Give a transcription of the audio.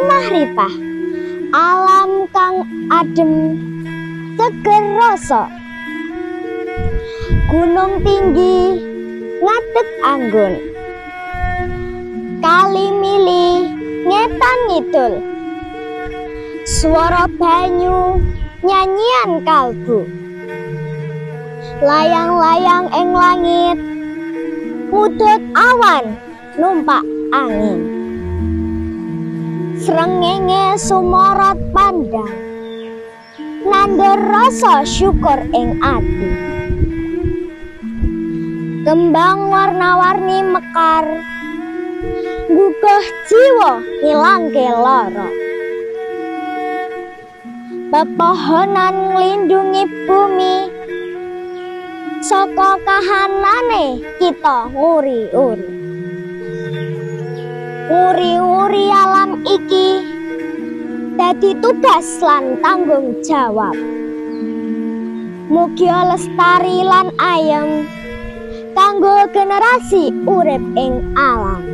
Gemah ripah alam kang adem seger rasa. Gunung tinggi ngadeg anggun, kali mili ngetan ngidul, swara banyu nyanyian kalbu, layang-layang ing langit ngudut awan numpak angin. Srengenge sumorot pandang, nandur rasa syukur ing ati. Kembang warna-warni mekar, nggugah jiwa ngilangke lara. Pepohonan nglindungi bumi, saka kahanane kita nguri-uri. Nguri-uri alam iki dadi tugas lan tanggung jawab. Mugia lestari lan ayem kanggo generasi urip ing alam.